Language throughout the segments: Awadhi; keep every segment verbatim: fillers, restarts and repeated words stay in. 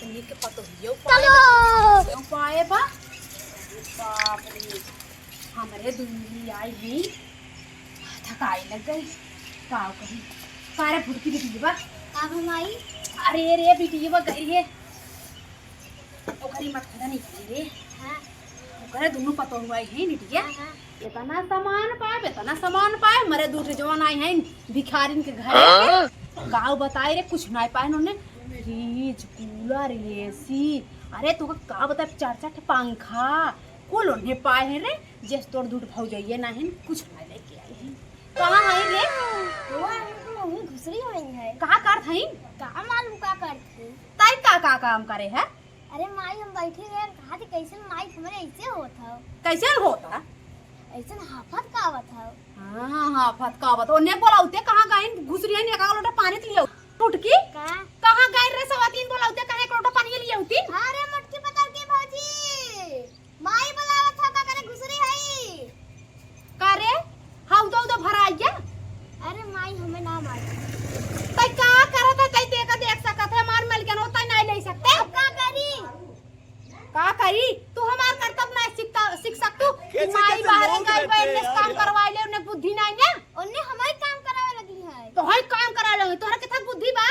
इनके पतोहियो पाए चलो। बा, पतोहियो पाए बा। बाप रे, हमरे दुनिया आई है, थकाई लग गई। का कही, का रे फुटकी बिटिया बा? का बा माई? अरे रे बिटिया बा गई है, ओकरी मत खड़ा नहीं करे रे। हाँ। ओकरे दुनू पतोहू आई है बिटिया। हाँ, हाँ। इतना सामान पाए, इतना सामान पाए, मरे दू ठे जवान आई हैं भिखारिन के घरे। हाँ? गाँव बताए रे, कुछ नाई पाए उन्होंने। फ्रिज, कूलर, एसी, अरे तोका का बताए, चार चार ठे पंखा, कुल उन्हें पाए हैं रे। जस तोर दू ठे भौजइये ना हैं, कुछ ना लेके आई हैं। कहाँ है रे? वो है, वहीं घुसरी हुई है। का करत हई? का मालूम का करत हई? ताई का, का काम करे है? अरे माई, हम बैठे रहे, कहा थी, "कैसन माई तुम्हारे ऐसे होत हो?" कैसन होता? ऐसन हाफत का आवत हो? हाँ, हाफत का आवत। ओन्ने बोलाउते कहाँ गइन, घुसरिया ने एका लोटा पानी त लियो। फुटकी? का? कहाँ गइन रे सवातीन बोलाउते, कहाँ एक लोटा पानी लियो तीन? अरे मोटकी पतर की भौजी, माई बोलावत हो, का करे घुसरी हई? का रे? हाँ, उदा, उदा भरा आइया। अरे माई, हमें ना मार। तै का करत है, तै देखा देख सकत है, मार मिल के नो, तै नहीं ले सकते। अब का करी? का करी? तू हमार करतब ना सीख, सीख सकतू। कैसे, माई कैसे बाहरे लोग गई रहते बा, हैं इन्हें यार। काम करवाई ले, उन्हें बुद्धि नहीं ना। उन्हें हमारे काम करावे लगी है। तो हई काम करा लगी, तोहरा कितना बुद्धि बा?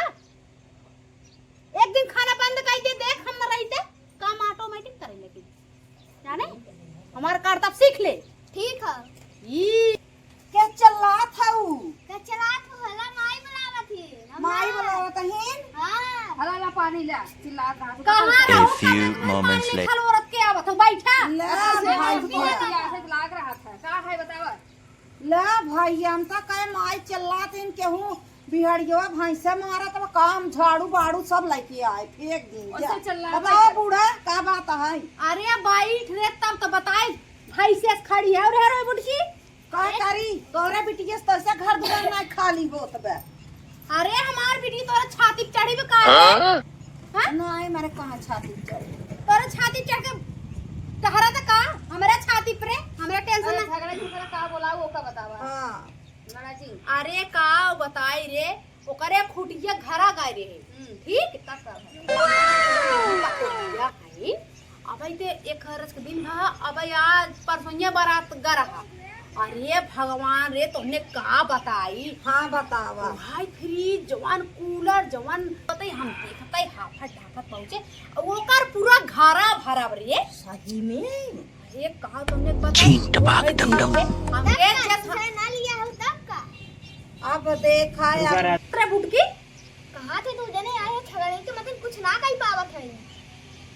एक दिन खाना बंद कर दे, देख हम न रही ते काम automatic करे लगी। जाने? हमार करतब सीख ले। ठीक है। ई के चिल्लात हऊ? के चिल्लात हो, हला माई बुलावत ही। हम माई ना। बुलावत ही? हाँ। हला ला पानी ला, चिल्लात रहा। कहाँ A रहू? few कहाँ रहू? moments पानी later। खाल औरत के आवत हो, बैठा। ला, ऐसे भाई, ऐसे भाई। ऐसे लाग रहा था। का है बतावा? ला भाई, हम तो कहे माई चिल्लात इन केहू बिहड़ियो भैंसे मारत बा, काम झाड़ू बाड़ू सब लेके आए, फेंक दी। ओसे जा। चिल्ला बताओ भाई। बूढ़ा, का बात है? अरे बैठ रे, तब तो बताए, भैंसे खड़ी है। और रे बुटकी, का करी? तोहरे बिटिया से तैसे घर दुआर ना खाली होत बा। अरे हमार बिटिया तोरा छाती पे चढ़ी बा का रे? हाँ? हाँ? नहीं, मारे कहाँ छाती पे चढ़ी? तोरा छाती पे चढ़ के टहरा त का? हमरा छाती पे रे, हमरा tension अरे ना। झगड़ा झगड़ा का बोलाऊ, ओका बतावा। हाँ। बड़ा जी। अरे का बताई रे, ओकरे खुटिया घरा गए रहे। हम्म। ठीक? तब का भला? पतोहिया है। अबे ते एक हरस के दिन ह, अबे आज परसोइया बारात ग रहा। अरे भगवान रे, तोहने का बताई? हाँ, बतावा। भाई फ्रिज, जवान कूलर, जवान पता ही हम देखते हाफत ढाफत पहुँचे, ओकर पूरा घरा भरा रे। सही में? अरे का तोहने पता? छीन टपाक डम डम। हम तब एक का जैसा तुझे ना लिया हो तब का? अब देखा यार। अरे बुटकी, कहाँ थे दू जने आए हैं झगड़े के, मतलब कुछ ना कही पावत है।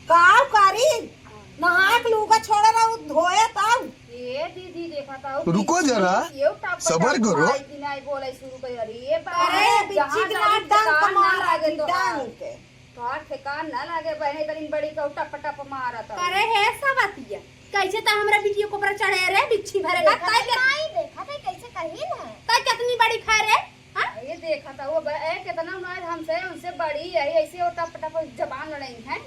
काव करी? नहाए के लुगा छोड़े रहू, धोए तब। ए दीदी, देखा था, रुको जरा, ये टप सबर टप करो। आई कि नहीं बोले शुरू कर, अरे ये बात अरे, है, जहाँ बिच्छी के जानी लात डंक ठिकान ना मारा लागे की तो डंक। तोहार ठिकान ना लागे, बहने इतनी बड़ी कौ टप टप मारत है। करे है सवतिया, कैसे त हमरा बिटिया के ऊपर चढ़े रे, बिच्छी भरे का, देखा तै था के-, माई, देखा था कैसे कही ना। तै कितनी बड़ी खा रे? हाँ? ये देखा था, वो ब-, ए, कितना उम्र हमसे, उनसे बड़ी है, ऐसे वो टप टप जबान लड़ाई है।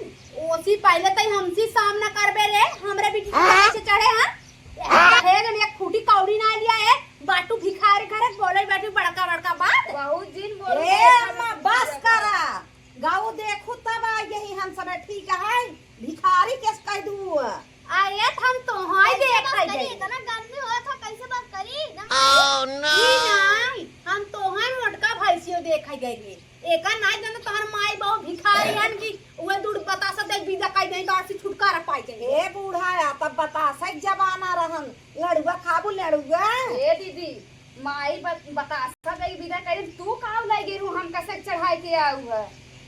ओसी पहले तै हमसे सामना करबे रे, हमरे बिटिया के ऊपर कैसे चढ़े, हाँ? हे जन एक फूटी कौड़ी ना लिया है, बाटू भिखारी घरे बोले बाटू बड़का बड़का बात। बहुत दिन बोल ए, अम्मा, बस करा। गाऊ देखू तब आ यही हम समय ठीक है, भिखारी केस कह दू। आए त हम तोहाई ऐसे देख बात है करी, गई। इतना गर्मी होत है, कैसे बात करी? एकदम Oh, no! ई नाई, हम तोहाई मोटका भैंसियो देख है गई रे। एका नाई जानो तोहर माई बाबू भिखारी हन कि उहे दूर बतासा दे विदा कई दे तो आसी छुटकारा पाई जाए। ए बूढ़ा, आ तब बतासा के जमाना रहन, लड़ुआ खाबू लड़ुआ। ए दीदी, माई बत-, बतासा दे विदा करी, तू काव लगे रू हम कसे चढ़ाई के आऊ है?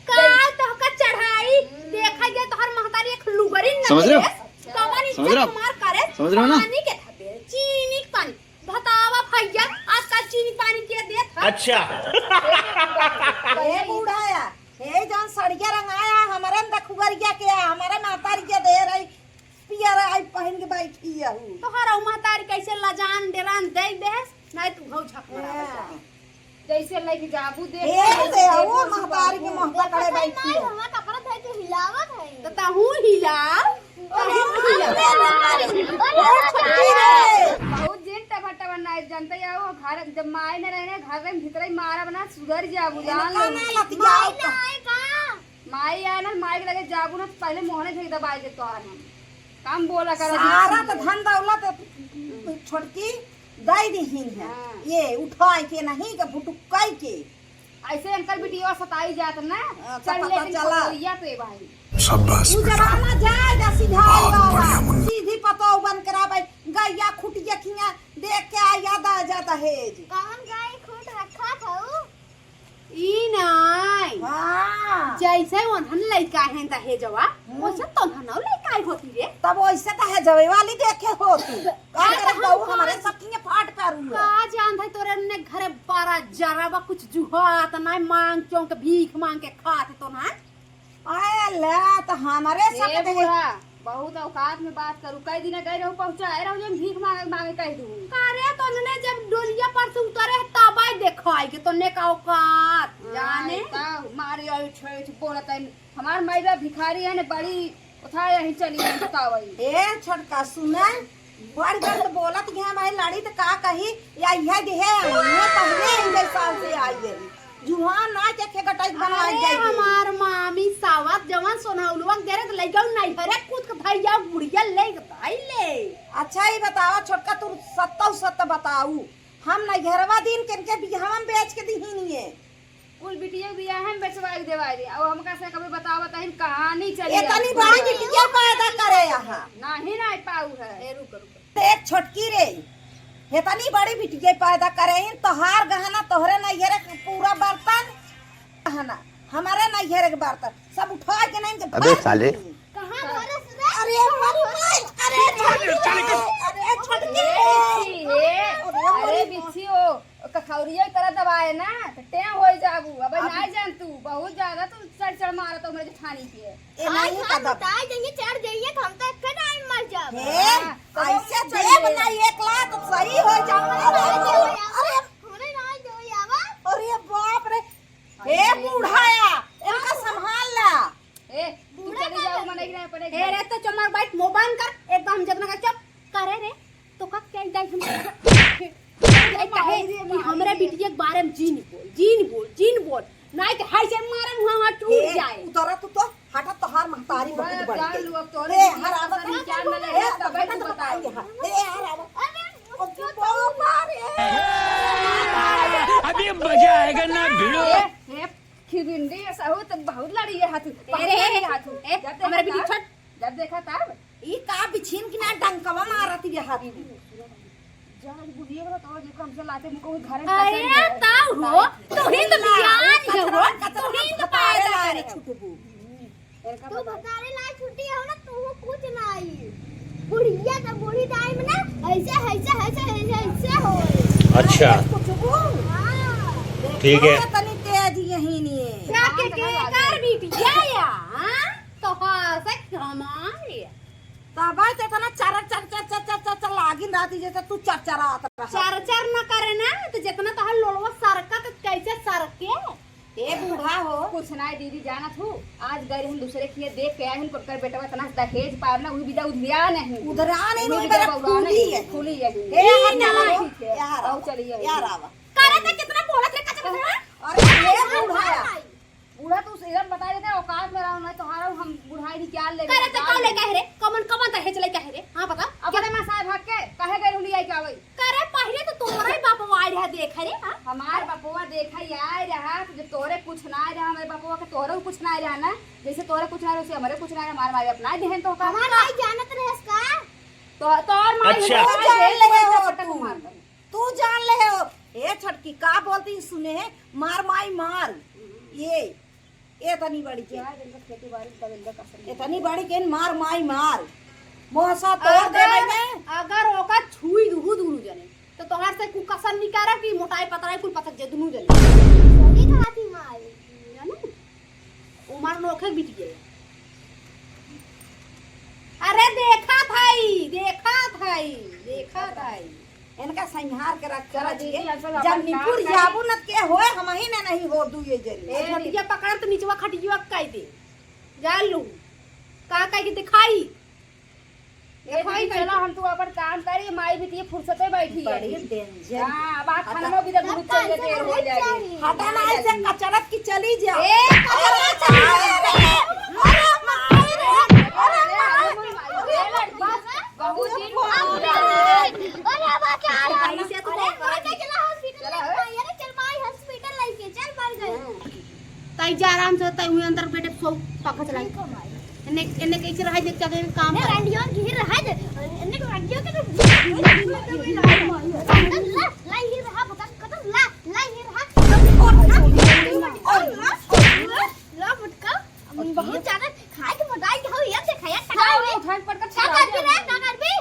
का तोहका चढ़ाई? हम्म। देखा गया तोहर महतारी एक लुगरी न समझ रहे हो? करे। कवन समझ रहे हो? इज्जत हमार करे? समझ रहे हो ना? पानी के खातिर, चीनी के पानी। बतावा भैया, आजकल चीनी पानी के देत है? अच्छा। ए बूढ़ा, ए जौन सड़िया रंगाया, हमरे दखुगरिया के, हमरे महतारी के दे रही, पियर आई पहन के बैठी हूँ। तोहर ऊ महतारी कैसे लजान डेरान दे देस, नहीं तू हौ झक मारा हाँ। बैठा। जैसे लग जाबू देख ए, ले, से देखो वो सुबह महतारी के को। महता देखो करे सही बैठी माई, है। हमारा कपड़ा धर के हिलावत है। तो तहू हिलाओ, तहू हिलाओ। अरे, अरे, अरे, अरे, अरे, बहुत दिन टबा टबा ना जनते या वो घर जब माई न रहने घर में भीतर ही मारा बना सुधर जाबू, जान इनका लो। ना लतियाओ माई ना आए का? माई आए ना, माई के लगे जाबू ना, तो पहले मोहने झेक दबाई दे तोहार हम। कम बोला कर, सारा तो धन दौलत छोटकी दई दिहिन है। हाँ। ये उठाई के नहीं के भुटुकाई के। ऐसे अंकल बिटिया सताई जात ना। अच्छा, चल पता लेकिन चला। खबरिया पे भाई। शाबाश उ बेटा। जमाना जाएगा सिधाई बहुत वाला। बढ़िया मुन्ना। सीधी पतोह बन करावे, गैया खुटिया खिया देख के आ याद आ जाता है जी। कौन गाय खूंट रखा था उ? ई नाई। हाँ। जैसे ओन्हन लइका हैं दहेजवा, हम्म। वैसे तोन्हन लइका ही होती रे। तब वैसे दहेजवे वाली देखे हो तू। का अरे करे तो बहू हम हमारे का सब किए फाट करू। का जानत है तोरे ने घरे बारा जरावा कुछ जुहात नाई, मांग चौंक भीख मांग के खात तो ना। आए ला, त हमरे ए सब दे। बूढ़ा, बहुत औकात में बात करू। कई दिन गए रहू, पहुँचाए रहू, जब भीख मांगे, मांगे कह दू। अरे, तो ने जब डोलिया पर से उतरे, तब आई देखाई के तो ने का औकात, जाने। ता मारे आई छे, छे बोलत है। हमार माई बा भिखारी है ने, बड़ी उठा यहीं चली है, बतावई। ए, छोटका, सुना, बड़ बड़ तो बोलत गया भाई, लड़ी तो का कही, या यह देहे, ये पहले ही जैसा से आई है। जुहान ना के खे गटाई बनाई अरे जाई। हमार मामी सावत जवन सोनौलुआ के दे रहे त लइका उ नैहरे कूद के धइया बुढ़िया ले के धइले। अच्छा, ई बतावा छोटका, तू सत्तौ सत्त बताऊ, हम नैहरवा दिन केनके बियाहवा में बेच के दिहिनिए? कुल बिटिया बियाह में बेचवाई देवाई दे। अब हमका से कभी बतावा तहिन कहानी चली एतनी आई। बड़ी बिटिया पैदा करे यहाँ। नहीं, नहीं पाऊ है। ए, रुक, रुक। देख छोटकी रे, हेतनी बड़ी बिटिया पैदा करे इन, तोहार गहना तोहरे नैहरे के पूरा बर्तन, गहना हमारे नैहरे के बर्तन, सब उठा के नहीं के अबे भर साले। दी। कहाँ भरे सुधा? अरे हमारी माई, अरे छोटकी, अरे छोटकी। ए, ए, अरे अरे हमारी बिच्छी हो, कखौरिया की तरह दबाए ना, तो टें होई जाबू। अबे अब नाई जान तू, बहुत ज्यादा तू चढ़ चढ़ मारत हो हमरे जेठानी के। ए, हाय, नहीं हाय, पता। बताए जाइए, चढ़ जाइए, तो हम तो एक टाइम मर जाब। हे, हाँ, तो ऐसे हम देब चढ़ ना एक लात, सही हो जाओ। अरे, अरे, अरे, हमरे ना जो आवा। अरे बाप रे, हे बूढ़ाया, इनका संभाल ला। ए, तू बूढ़ा चली का जाओ, करती? मने के नहीं पड़े ए, घर। रे, तो चमार बैठ, मुंह बंद कर, एकदम हम जितना का चुप करे रे। तो का क्या जाए हम? कहे कि हमरे बिटिया के बारे में जिन बोल, जिन बोल, जिन बोल। नाहीं तो हाय से मारम, हुआ, हुआ टूट ए, जाए। उतरा तू तो, हटा तोहार महतारी बहुत बड़ी जान के। लू, अब तोरे ए, बिटिया हरावा के तो, विचार न ले, ए, तब हटा तू तो बताई। बताई, हाँ। ए, हरावा। अरे, ओ, बाबा रे। अभी मजा आएगा ना भिड़ो। ए, ए, खिबिंडी, सहू तो बहुत लड़ी है हाथू, अरे, बहुत लड़ी है हाथू। ए, जब देखा हमरे बिटिया तब, छोड़। जब देखा तब। ई का बिछिन की ना डंकवा मारत ये हाथ में। जहाँ बुढ़िया वाला तो जेकर हमसे लाते मुको घरे अरे, तब हो, तू ही तो बियान है हो, तू ही तो पैदा करे छुटबू। तू भतारे लाई छुट्टी हो ना, तू कुछ नहीं। बुढ़िया तो बूढ़ी टाइम ना, ऐसे, ऐसे, ऐसे, ऐसे, ऐसे हो। अच्छा। कुछ वो। हाँ। ठीक है। तनी तेज यही नहीं है। क्या के, के कर बिटिया या, हाँ? तोहार से हमार। तब से इतना चर, चर, चर, चर, चर, चर, चर लागिन रहती, जैसे तू चर, चर आत रहा। चर, चर न करे ना, तो जितना तोहार लोड़वा सरका, तो कैसे सरके? ए बूढ़ा हो। कुछ ना दीदी, जानत हूँ, आज गए रहन दूसरे खिए देख के आए हन, पर बेटवा इतना दहेज पार ना, वही विदा उधिया नहीं। उधरा नहीं, वही नहीं, विदा मेरा बउरा खुली नहीं, है। खुली है। ए, ई यार, ना। ठीक है, यार आओ, आवा। चलिए। यार आवा। करे तो कितना बोलत रे, कचरा। अरे, ए बूढ़ा। बूढ़ा तू सीधा बता देते, औकात में रहो, नहीं तो हारो हम बुढ़ाई निकाल लेंगे। करे तो का लेके है रे? कमन, कमन दहेज लेके है रे? हाँ, बता। अपने माँ साहब हक के, कहे गए हुली आई के आवई? करे पहले तो तोरे बापवा आए रहा देखे रे, हाँ? हमार बापवा देखे आए रहा, तो जब तोरे कुछ ना आए रहा, हमारे बापवा के तोरे कुछ ना आए रहा ना, जैसे तोरे कुछ ना आए, वैसे हमारे कुछ ना आए, हमार माई बाप ना देहन तो का? हमार माई जानत रहेस का? तो, तोर माई अच्छा। हो, तू जान ले हो पटक तू। मार दे। तू जान ले हो। ए छोटकी, का बोलती सुने है? मार माई मार। ये, ए तनी बड़ी के। क्या दिन का खेती बाड़ी का दिन का कसम। ए तनी बड़ी के मार माई मार। मोहसा तोड़ दे अगर, मैंने। अगर ओका छुई दुहु दुनु जने, तो तोहार से कु कसर निकारा कि मोटाई पतराई कुल पतक जे दुनु जने। सही कहा थी माई। जाने? उमर नोखे बीत गए। अरे देखा थाई, देखा थाई, देखा थाई। इनका संहार के रख चला चला दीदी, चाहिए। हम सब जब अपन निपुर काम जाबू करी। न के होए, हम ही ने नहीं हो दू ये जरी। ए, अच्छा, दीदी, पकड़ तो निचवा खटिया कह दे। जा लू। का कह के दिखाई? ए, दिखाई दीदी, कह चलो, दे। हम तू अपन काम करी, माई बिटिया फुर्सते बैठी है। बड़ी danger। हाँ, अब आ खाना भी तो गुरु चल गए, देर हो जाएगी। हटा ना, ऐसे कचरत की चली जा। ए, कचरत ताई जा आराम से, ताई हुई अंदर बेटे सो पखा चलाई। एन्ने, एन्ने कैसे रहा, देख क्या काम ए, करे। रंडियों की ही रहा दे। एन्ने को रंडियों के तो ला, ला, ये रहा, बता, कदम ला, ला, ये रहा। और ला, और ला, और ला, ला, मटका। बहुत ज्यादा खाए के मोटाई हो, ये देखा यार, का टका हो, है? उठान पटका का कर भी रे, का कर भी?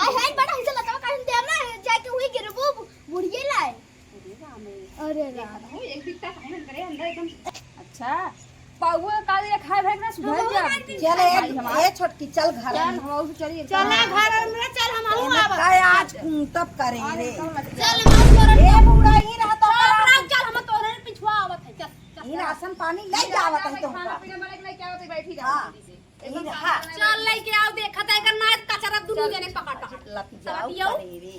आय हाय, बड़ा हिस्सा लतावा काहे देम ना, जाके हुई गिरबू, बु-, बुढ़िए लाए। अरे राम। अरे राम। वो एक बित्ता खाए ना करे, अंदर एकदम। अच्छा, पाउआ का दे खाए भाई ना, सुधर जा। चल, ए, भाई हमार। ए छोटकी, चल घर चल, में। हम और चलिए। चल, ए, घर में चल, हम आऊ एने आवत। काय आज तब करे रे। चल, हम आऊ तोरन। ए, बूढ़ा ही रहा तो चल, चल, हम तोरन पिछुआ आवत है, चल, चल। ई राशन पानी ले आवत है तो। खाना पीना बना के लेके आवत है, बैठी रहो हाँ। जल्दी से। ई रहा। चल, लेके आओ, देखत है, एकर नाच कचरा दुनू जने पकड़, पकड़। लपजाओ सवतियाऊ। करे रे।